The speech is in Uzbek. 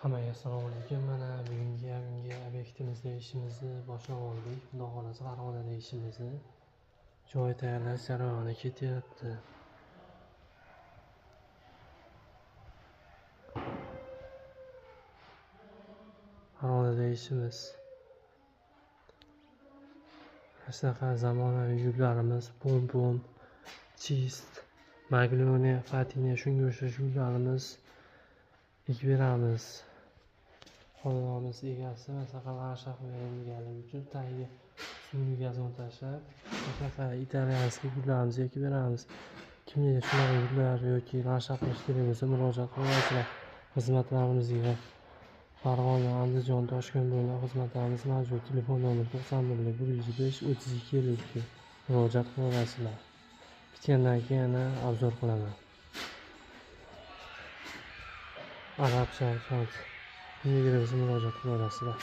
Hammaga assalomu alaykum. Mana bugungi obyektimizda ishimizni boshlab oldik. Xudo xolasa Farg'onada ishimizni joy tayyorlash jarayoni ketyapti. Farg'onada ishimiz. Shunaqa zamonaviy gullarimiz, pom-pom, chist, magnoliya, fatina, shunga o'xshash gullarimiz ekib beramiz. Xonadonimiz egasi masalan lanshaft berganligi uchun tagiga suvli gazon tashlab, shunaqa italyanskiy gullarimizni ekib beramiz. Kimga shunaqa gullar yoki lanshaft qilish kerak bo'lsa, murojaat qilasizlar xizmatlarimizga. Farg'ona, Andijon, Toshkent bo'ylab xizmatlarimiz mavjud. Telefon nomeri 91 105 32 52. Murojaat qilasizlar. Bitgandan keyin yana obzor qilaman. Arabcha, kimga kerak bo'lsa murojaat qilasizlar.